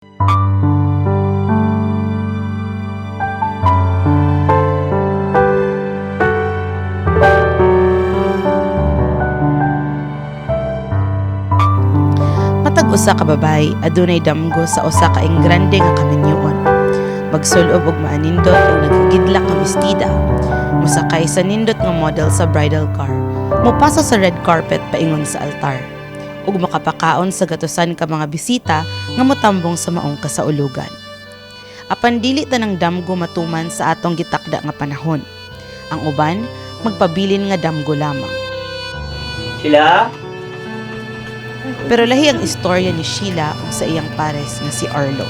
Matag usa ka babay adunay damgo sa usa ka engrande nga kaminyoon. Magsulob og maanindot og nagkagidlak nga bestida. Mosakay sa nindot nga model sa bridal car. Mopasa sa red carpet paingon sa altar. Ug makapakaon sa gatusan ka mga bisita nga motambong sa maong kasaulugan. Apan dili tanang damgo matuman sa atong gitakda nga panahon. Ang uban magpabilin nga damgo lamang. Sila? Pero lahi ang istorya ni Sheila ug sa iyang pares nga si Arlo.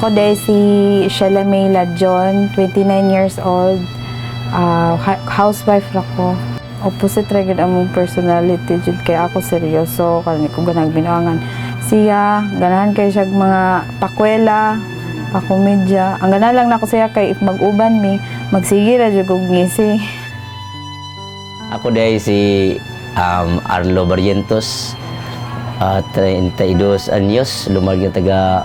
Ako dahil si Sheila May Ladjon, 29 years old, housewife ra ko. Opposite ra gyud among personality jud kay ako seryoso, kani ko ganang binuangan. Siya, ganahan kay siya mga pakwela, pakomedya. Ang ganahan lang nako siya kay if mag-uban mi, magsige ra jud og ngisi. Ako dahil si Arlo Barrientos, 32 anyos, lumarga taga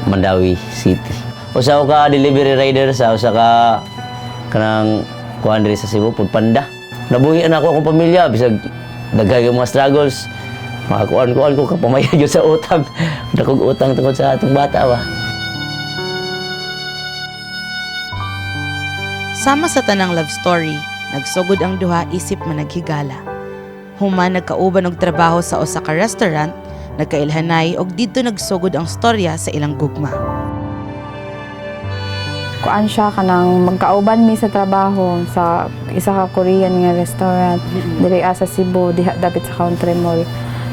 Mandawi City. Usa ko ka delivery rider sa usa ka kanang kuan diri sa Cebu, Foodpanda. Nabuhi na ako akong pamilya bisag daghay yung mga struggles. Makakuan-kuan ko kapamayad gyud sa utang. Dakog utang tungod sa atong bata ba. Sama sa tanang love story, nagsugod ang duha isip managhigala. Human nagkauban og trabaho sa usa ka restaurant, nagkailhanay og didto nagsugod ang storya sa ilang gugma. Kuan siya kanang magkauban mi sa trabaho sa isa ka Korean nga restaurant diri sa Cebu, diha dapit sa Country Mall.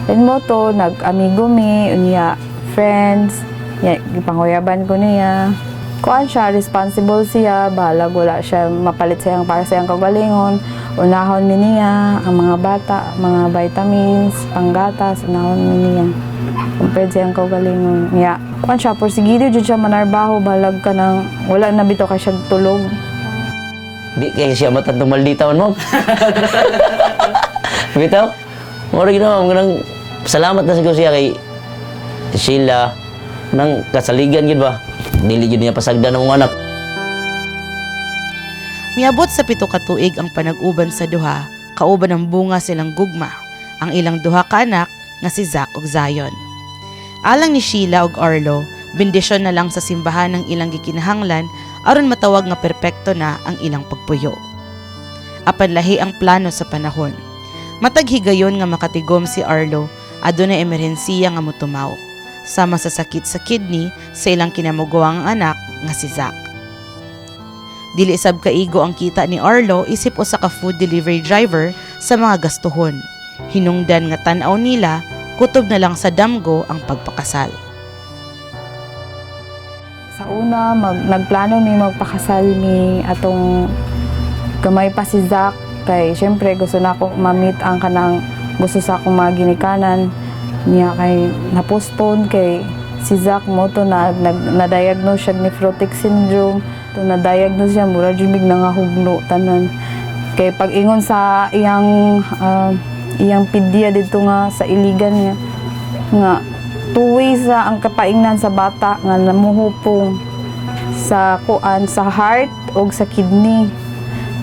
Then mo to nag-amigo mi unya friends, ya, gipanguyaban ko niya. Kuan siya, responsible siya, bahalag wala siya mapalit sa iyang para sa iyang kaugalingon. Unahon mi niya ang mga bata, mga vitamins, panggatas, unahon mi niya compared sa iyang kaugalingon. Ya, kuan siya, porsigido jud siya manarbaho, balag ka ng, wala na bitaw kay siya tulog. Di kay siya matantong maldita man mo. Bitaw? Mura ginawa mo nang salamat na siguro siya kay Sheila nang kasaligan gid ba. Dili gid niya pasagdan ng mga anak. Miabot sa 7 ka tuig ang panag-uban sa duha, kauban ang bunga silang gugma, ang ilang duha ka anak nga si Zack ug Zion. Alang ni Sheila ug Arlo, bendisyon na lang sa simbahan ang ilang gikinahanglan aron matawag nga perpekto na ang ilang pagpuyo. Apan lahi ang plano sa panahon. Matag higayon nga makatigom si Arlo, adunay emerhensiya nga motumaw. Sama sa sakit sa kidney sa ilang kinamuguang anak nga si Zack. Dili sab kaigo ang kita ni Arlo isip usa ka food delivery driver sa mga gastuhon. Hinungdan nga tan-aw nila, kutob na lang sa damgo ang pagpakasal. Sa una, nagplano mi magpakasal mi atong gamay pa si Zack kay syempre gusto na ako ma-meet ang kanang gusto sa akong mga ginikanan niya kay na-postpone kay si Zack mo to na na-diagnose siya nephrotic syndrome. To na-diagnose siya, mura jud mig nangahugno tanan kay pag ingon sa iyang iyang pidya didto nga sa iligan niya nga two ways na ang kapaingnan sa bata nga namuhupong sa kuan sa heart o sa kidney.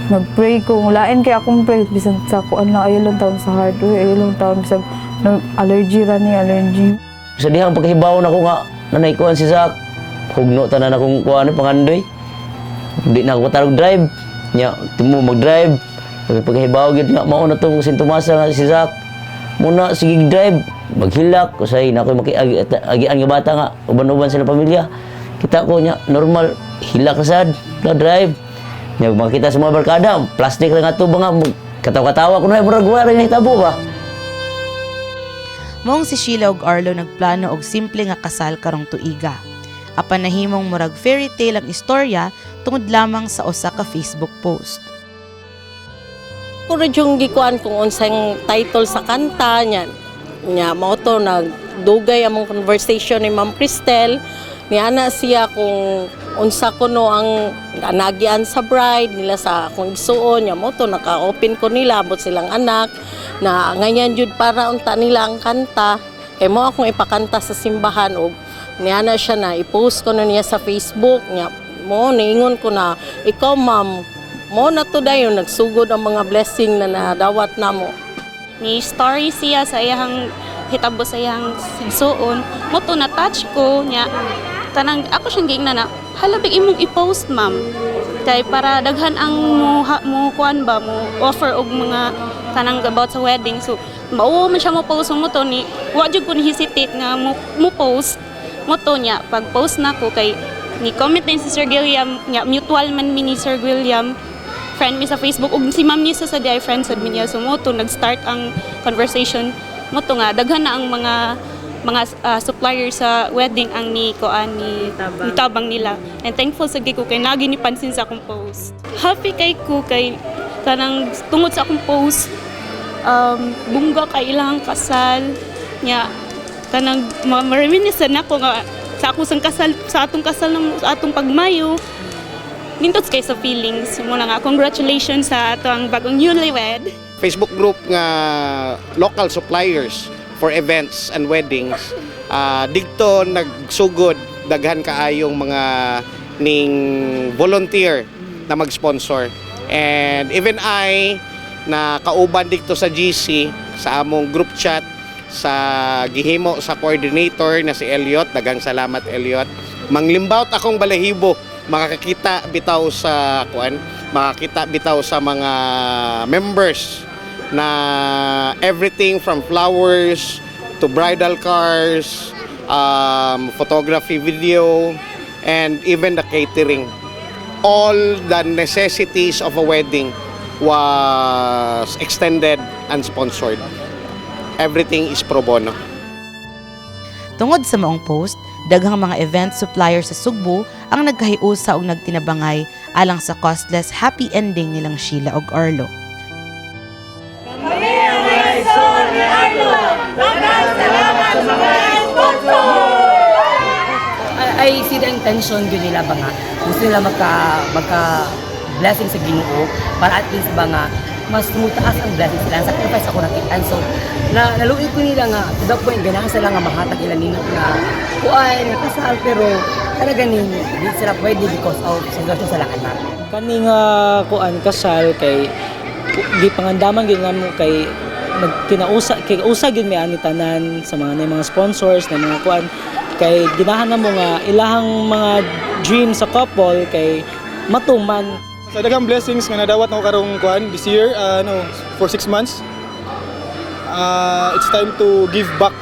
Nagpray ko, lain kay akong pray bisan sa kuan lang, ayaw lang taon sa heart, uy, ayaw lang taon bisag no, allergy ra ni, allergy. Sa dihang pagkahibaw na ko nga nanay kuan si Zack. Hugno tanan akong kuan pangandoy. Di na ako tarog drive. Nya timo mag-drive. Pagkahibaw gid nga mao na tong sintomasa nga si Zack. Muna sige drive, maghilak usay na ako makiagian nga bata nga uban-uban sila pamilya. Kita ko nya normal hilak ra sad na drive. Nya makita sa mga barkada, plastic ra nga tuba nga katawa-katawa ko na murag wa ra nahitabo ba. Maong si Sheila ug Arlo nagplano og simple nga kasal karong tuiga. Apan nahimong murag fairy tale ang istorya tungod lamang sa usa ka Facebook post. Puro yung gikuan kung unsang title sa kanta niya. Nya mao to nag Dugay among conversation ni Ma'am Cristel. Niana siya kung unsa kuno ang anagian sa bride nila sa akong igsuon niya mo to, naka-open ko nila abot silang anak na ngayon jud para unta nila ang kanta kay mo akong ipakanta sa simbahan. Og niana siya na i-post ko na niya sa Facebook niya mo, niingon ko na ikaw, ma'am, mo na to. Dayon nagsugod ang mga blessing na nadawat namo. Ni story siya sa iyang hitabo sa iyang igsuon mo to, na touch ko niya. Kanang ako siyang giingnan na hala, big imong i-post, ma'am, kay para daghan ang mo, ha, mo kuan ba, mo offer og mga kanang about sa wedding. So mao man siya mo post mo to, ni wa jud ko ni hesitate nga mo post mo to niya. Pag post na ko, kay ni comment din si Sir William niya. Mutual man mi ni Sir William, friend mi sa Facebook, ug si Ma'am Nisa sa DI, friend sad mi niya. So mo to nag-start ang conversation mo to nga daghan na ang mga supplier sa wedding ang ni koan ni tabang nila. And thankful sa ko kay nagi ni pansin sa akong post. Happy kay ko kay kanang tungod sa akong post, bungga kay ilang kasal nya. Kanang ma-reminisce na ko nga sa akong sang kasal, sa atong kasal ng sa atong pagmayo. Nindot kay sa feelings mo na nga congratulations sa ato ang bagong newlywed. Facebook group nga local suppliers for events and weddings. Didto nagsugod daghan kaayong mga ning volunteer na mag-sponsor, and even I na kauban didto sa GC sa among group chat sa gihimo sa coordinator na si Elliot. Daghang salamat, Elliot. Manglimbawt akong balahibo makakita bitaw sa kuan, makakita bitaw sa mga members na everything from flowers to bridal cars, photography, video, and even the catering. All the necessities of a wedding was extended and sponsored. Everything is pro bono. Tungod sa maong post, daghang mga event supplier sa Sugbo ang nagkahiusa og nagtinabangay alang sa costless happy ending nilang Sheila og Arlo. Kami ang mga igsoon ni Arlo! Daghang salamat sa mga sponsor! I see the intention yun nila ba nga gusto nila magka blessing sa Ginoo para at least ba nga mas mutaas ang blessing sila. Ang sacrifice ako nakitaan, so na naluoy ko nila nga to the point ganahan sila nga mahatag ila nino nga kuan nga kasal, pero talaga ni di sila pwede because of sitwasyon sa anak. Kani nga kuan kasal kay gipangandaman gyud namo kay nagkinausa kay usa gyud mi ani tanan sa mga na mga sponsors na mga kuan kay ginahan namo nga ilahang mga dream sa couple kay matuman. Sa daghang blessings nga nadawat nako karong kuan this year, ano, for 6 months. It's time to give back.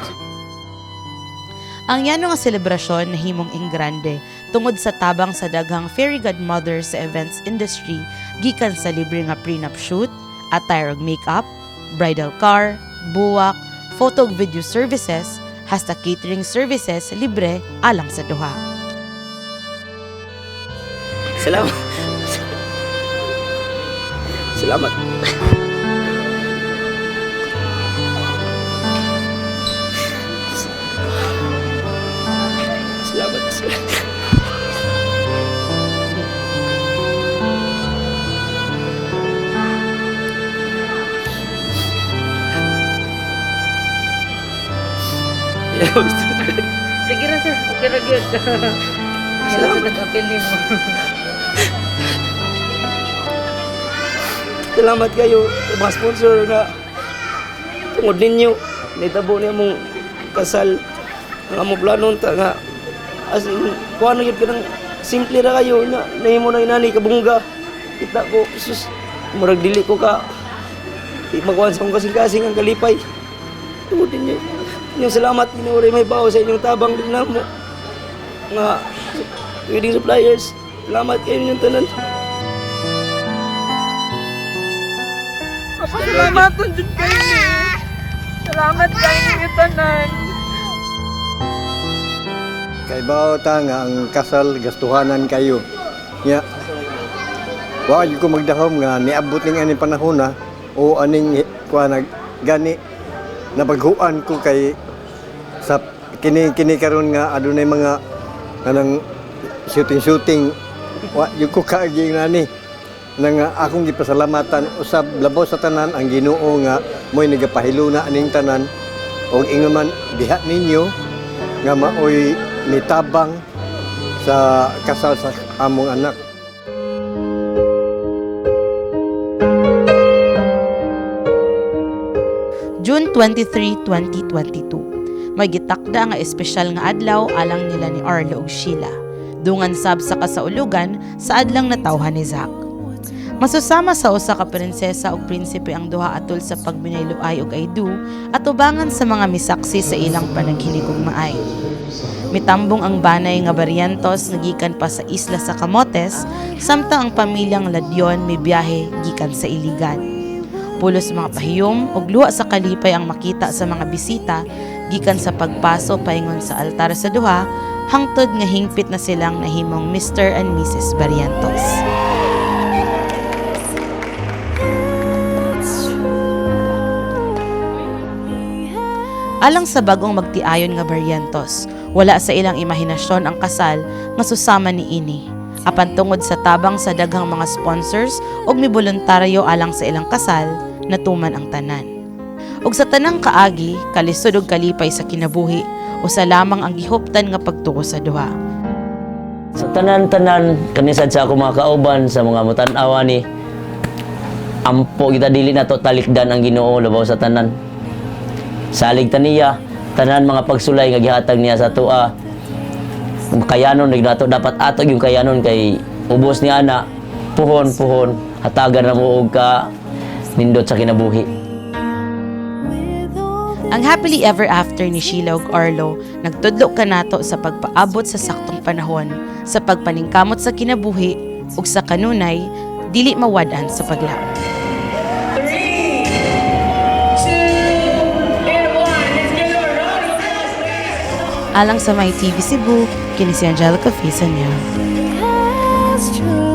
Ang yano nga selebrasyon nahimong engrande tungod sa tabang sa daghang fairy godmothers sa events industry gikan sa libre nga prenup shoot, attire ug makeup, bridal car, buwak, photo ug video services, hasta catering services libre alang sa duha. Salamat. Salamat. Salamat. Sige ra, sir, okay ra gyud. Salamat sa nag-apil nimo. Salamat kayo sa mga sponsor na tungod ninyo nitabo niya mong kasal. Ang among plano ta nga as in kuano yun kanang simple ra kayo na nahimo na inani kabungga. Kita ko, sus, murag dili ko ka di makuan sa akong kasing-kasing ang kalipay tungod ninyo. Inyong salamat, Ginoo may bawo sa inyong tabang din namo nga wedding suppliers. Salamat kayo inyong tanan. Pasalamatan jud kayo. Salamat kayo ninyo tanan. Kay bao ta nga ang kasal gastuhanan kayo. Nya wa gyud ko magdahom nga niabot ning aning panahon na o aning kuan na gani nabaghuan ko kay Sa kini kini karon nga adunay mga kanang shooting shooting, wa jud ko kaagi nani na nga akong gipasalamatan usab labaw sa tanan ang Ginoo nga mo'y nagapahiluna aning tanan og ingon man diha ninyo nga maoy mitabang sa kasal sa among anak. June 23, 2022. May gitakda nga espesyal nga adlaw alang nila ni Arlo ug Sheila. Dungan sab sa kasaulugan sa adlang natawhan ni Zack. Masusama sa usa ka prinsesa ug prinsipe ang duha atol sa pagbinayloay ug I do atubangan sa mga misaksi sa ilang panaghinigugmaay. Mitambong ang banay nga Barrientos nga gikan pa sa isla sa Camotes, samtang ang pamilyang Ladion mibiyahe gikan sa Iligan. Pulos mga pahiyom ug luha sa kalipay ang makita sa mga bisita gikan sa pagpaso paingon sa altar sa duha hangtod nga hingpit na silang nahimong Mr. and Mrs. Barrientos. Alang sa bagong magtiayon nga Barrientos, wala sa ilang imahinasyon ang kasal nga susama ni ini. Apan tungod sa tabang sa daghang mga sponsors ug miboluntaryo alang sa ilang kasal, natuman ang tanan. Ug sa tanang kaagi, kalisod ug kalipay sa kinabuhi, usa lamang ang gihuptan nga pagtuo sa duha. Sa tanan-tanan, kanisad sa ako mga kauban, sa mga mutan-awa ni, ampo kita dili na to talikdan ang Ginoo labaw sa tanan. Salig ta niya, tanan mga pagsulay nga gihatag niya sa atoa. Kayanon rig nato, dapat ato yung kayanon kay ubos ni ana, puhon puhon, hatagan na mo og ka nindot sa kinabuhi. Ang happily ever after ni Sheila ug Arlo nagtudlo kanato sa pagpaabot sa saktong panahon, sa pagpaningkamot sa kinabuhi ug sa kanunay dili mawad-an sa paglaom. 3, 2, and 1. Let's give them a round of applause, please. Alang sa My TV Cebu, kini si Angelica Fisanya. Has chosen.